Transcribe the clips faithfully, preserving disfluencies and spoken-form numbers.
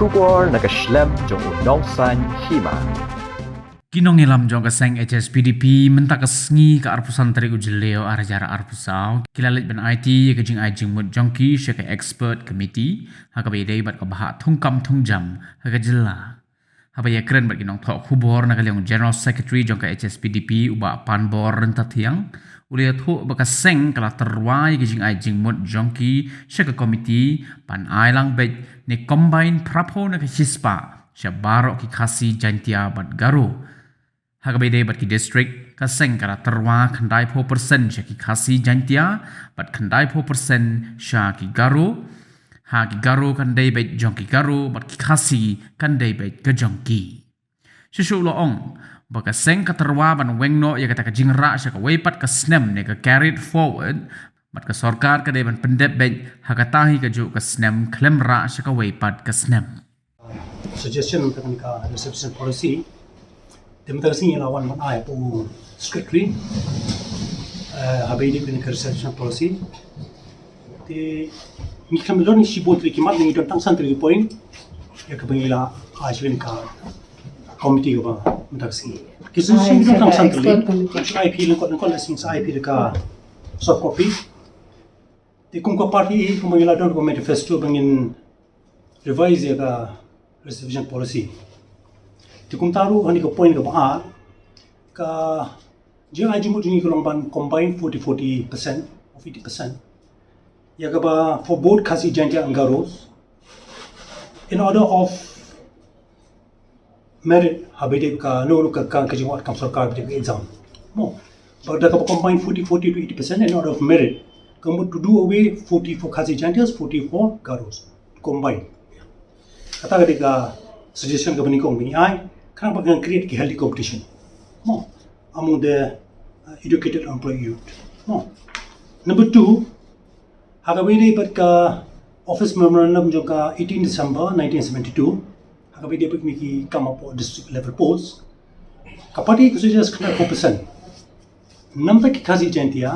Khubor na ka shlem jong u Nongsaiñ Hima. Ki nongïalam jong ka seng H S P D P mynta ka sngi ka arphew san tarik u Jylliew ar hajar arphew saw ki la leit ban aiti ïa ka jingai jingmut jong ki sha ka expert committee ha kaba ïadei bad ka bhah thungkam thungjam ha ka jylla. Haba ïakren bad ki nongthoh khubor na ka liang u General Secretary jong ka H S P D P u Bah Panbor Ryntathiang u la ïathuh ba ka seng ka la tyrwa ïa ka jingai jingmut jong ki sha ka committee ban ai lang beit ne combine phraphew na ka shispah sha baroh ki Khasi, Jaintia bad Garo. Ha kaba ïadei bad ki district, ka seng ka la tyrwa khyndaiphew percent sha ki Khasi, Jaintia bad khyndaiphew percent sha ki Garo. Ha ki Garo kan dei beit jong ki Garo bad ki Khasi kan dei beit ka jong ki. Shuh shuh la ong ba ka seng ka tyrwa ban weng noh ïa kata ka jingrah sha kawei pat ka snem ne ka carried forward bad ka sorkar ka dei ban pyndep beit ha kata hi kajuh ka snem khlem rah sha kawei pat ka snem. Suggestion mynta ka reservation policy. Te mynta ka sngi la wan ban ai hapoh u secretary, eh, haba ïadei bad ka reservation policy. Te ngi khlem don shibun tylli ki mat, ngi don tang san tylli ki point ïa kaba ngi la ai sha ka committee kaba mynta ka sngi. Ki suggestion ngi don tang san tylli. Ai phi lyngkot lyngkot la sngi sa ai phi da ka soft copy. Te kum ka party hi kumba ngi la don ka manifesto ba ngin revise ïa ka reservation policy. Te kumta ruh hani ka point kaba ar, ka jingai jingmut jong ngi ka long ban combine forty forty percent of eighty percent ïa kaba for both Khasi, Jaintia and Garos in order of merit haba ïadei ka, no, ka, ka, ka jingwad kam sorkar, haba ïadei ka exam. Mo. Ba da kaba combine forty forty to eighty percent in order of merit. Ka mut to do away forty for Khasi Jaintias, forty for Garos. Combine. Kata ka dei ka suggestion kaba nyngkong ba ngi ai, khnang ba kan create ki healthy competition. Mo. Among the, uh, educated employed youth. Mo. Number two, ha kaba ïadei bad ka office memorandum jong ka eighteen December nineteen seventy-two, ha kaba ïadei bad kine ki kam hapoh district level post, ka party ka suggest khyndai phew percent. Namar ki Khasi Jaintia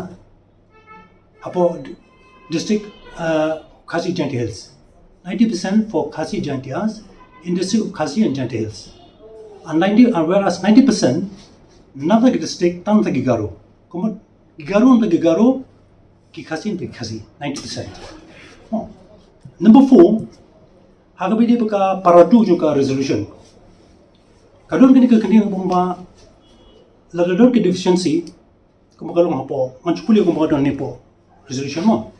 hapoh d-, district, uh, Khasi Jaintia Hills. Ninety percent for Khasi Jaintias in district of Khasi and Jaintia Hills. And ninety, and whereas ninety percent namar ki district tang ki Garo. Ka mut ki Garo namar ki Garo, ki Khasi namar ki Khasi, ninety percent. Oh. Number four, ha kaba ïadei bad ka para two jong ka resolution. Ka don kane ka kane ka bynta ba lada don ka deficiency, kumba ka long hapoh, ngan shu pule kumba ka don hapoh resolution mo.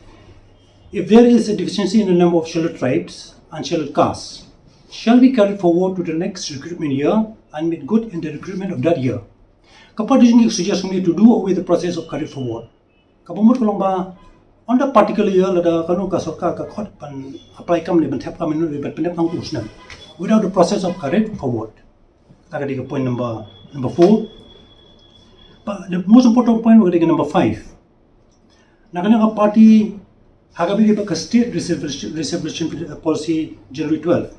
If there is a deficiency in the number of scheduled tribes and scheduled castes, shall be carried forward to the next recruitment year and made good in the recruitment of that year. Ka party jong ngi ka suggest kumne to do away the process of carried forward. Kaba mut ka long ba on the particular year lada kano ka sorkar ka khot ban apply kam ne ban thep kam ne ban pyndep hangtu u snem without the process of carried forward. Kata ka dei ka point number, number four. But the most important point ka dei ka number five. Na ka liang ka party ha kaba ïadei bad ka state reservation, reservation policy January twelve,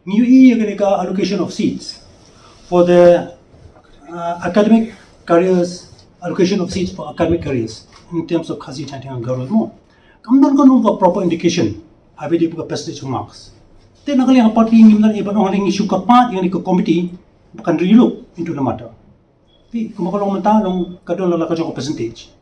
ngi ïohi ïa kane ka allocation of seats for the, uh, academic careers, allocation of seats for academic careers in terms of Khasi, Jaintia and Garo mo. Kam don kano ka proper indication haba ïadei bad ka percentage marks. Te na ka liang ka party ngim don, eh, ban ong, ngi shu kyrpad ïa kane ka committee ba kan relook into the matter. Te kumba ka long mynta long ka don la ka jong ka percentage.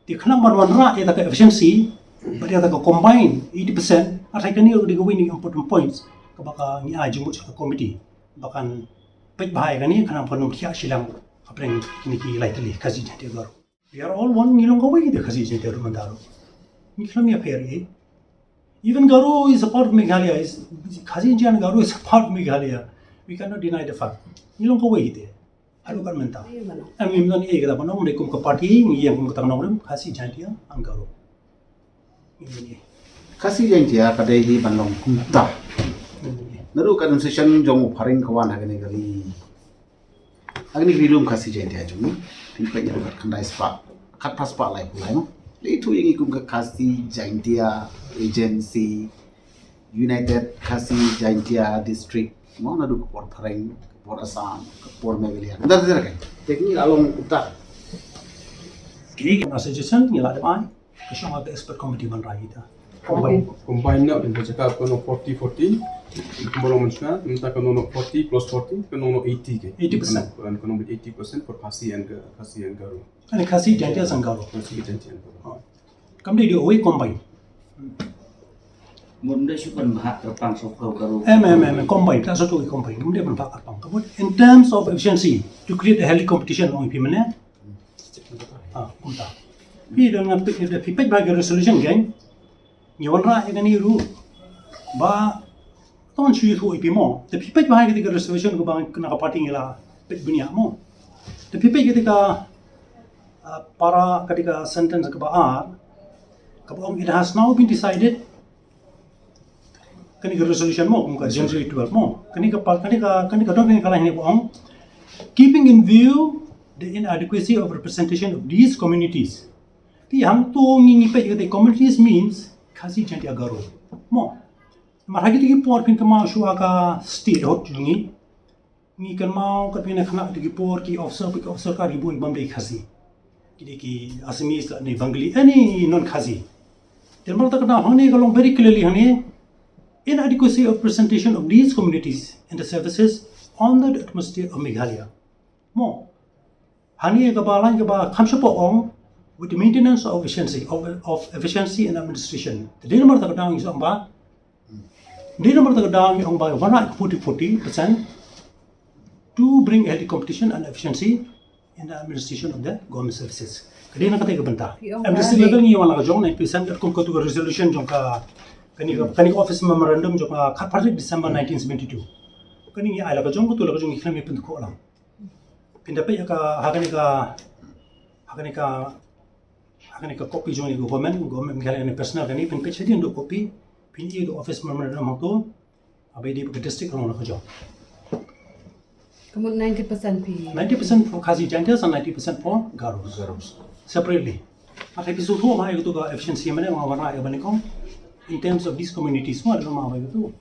Te khnang ban wanrah ïa ka efficiency bad ïa ka combine eighty percent, nga tharai kane ka dei kawei na ki important points kaba ka ngi ai jingmut sha ka committee ba kan peit bha ïa kane khnang ban ym thiah shiliang hapdeng kine ki lai tylli Khasi Jaintia Garo. We are all one, ngi long kawei de Khasi Jaintia ruh mynta ruh. Ngi khlem ïapher ei. Even Garo is a part of Meghalaya. Is, Khasi Jaintia and Garo is a part of Meghalaya. We cannot deny the fact. Ngi long kawei de. Haduh kat mynta. Em, ngim don ei kata ban ong, dei kum ka party ngi ïeng kum kata ka nongrim Khasi Jaintia and Garo. Khasi Jaintia ka dei hi ban long kumta. Naduh ka administration jong u phareng ka wan ha kane ka ri. Ha kane ka ri lum Khasi Jaintia jong ngi. Pynpeit ïa ka khyndai spah, khatphra spah laiphew lai mo. Lei tu ïa ngi kum ka Khasi Jaintia Agency, United Khasi Jaintia District mo, naduh ka por phareng, ka por Assam, ka por Meghalaya. Dar dar kan. Te ngi la long kumta. Kine ki suggestion ngi la dep ai. Ka shong ha ka expert committee ban rai ïa kita. Combine. Combine na, ka jaka ka long forty forty. Kumba long mynshwa, mynta ka long forty plus forty, ka long eighty ke. Eighty percent. Ka long eighty percent for Khasi and Ga-, Khasi and Garo. Ani Khasi, Jaintia, Sangaro. Khasi, Jaintia, Sangaro. Kam dei di wei combine. Mut ym dei shu pynbha kyrpang sha u Garo. Em, em, em, em, combine, ta sa tu combine. Kam dei pynbha kyrpang. Ka mut, in terms of efficiency, to create a healthy competition, ong phi mynne. Ah, kumta. Phi don nga phi, phi peit bha ka resolution, gang. Ngi wanrah ïa kane ruh. Ba, ton shu ïathuh ïa phi mo. Te phi peit bha ïa kane ka resolution kaba na ka party ngi la peit bniah mo. Te phi peit ïa kane ka, ah, para, kane ka sentence kaba ar. Kaba ong, "It has now been decided." Kane ka resolution mo, kum ka January twelve mo. Kane ka pa-, kane ka, kane ka don kane ka line kaba ong, "Keeping in view the inadequacy of representation of these communities." Te hangto ngi, ngi peit ïa kata communities means Khasi, Jaintia, Garo. Mo. Namar ha kito ki por phin kynmaw shuwa ka statehood jong ngi. Ngi kynmaw katba ngi khynnah kito ki por ki officer, ki officer ka ri bun bym dei Khasi. Ki dei ki Assamese lane Bengali, any non-Khasi. Te namar kata ka daw hangne ka long very clearly hangne, inadequacy of presentation of these communities and the services under the atmosphere of Meghalaya. Mo. Hangne kaba line kaba kham shapoh ong, with the maintenance of efficiency, of, of efficiency in administration. Te dei namar kata ka daw ngi ong ba, dei namar kata ka daw ngi ong ba, wanrah forty forty percent to bring healthy competition and efficiency in the administration of the government services. Ka dei na kata ka bynta. Phi ong M D C ba level ngi wan la ka jong ninety percent kum katu ka resolution jong ka, kane ka, kane ka office memorandum jong ka khatphra December nineteen seventy-two. Kane ngi ai la ka jong, katu la ka jong ngi khlem ïa pyntyngkhuh lang. Phin da peit ha ka, ha kane ka, ha kane ka, ha kane ka copy jong ka government, government Meghalaya ne personal kane, phin peit shadien da u copy, phin ïoh da u office memorandum hangto, haba ïadei bad ka district ka long la ka jong. Ka mut ninety percent phi. Ninety percent for Khasi Jaintia and ninety percent for Garos. Garos. Separately. Hynrei phi sngewthuh ma ïa katu ka efficiency mynne ma wanrah ïa ba nyngkong. In terms of these communities ma, ma ïa katu.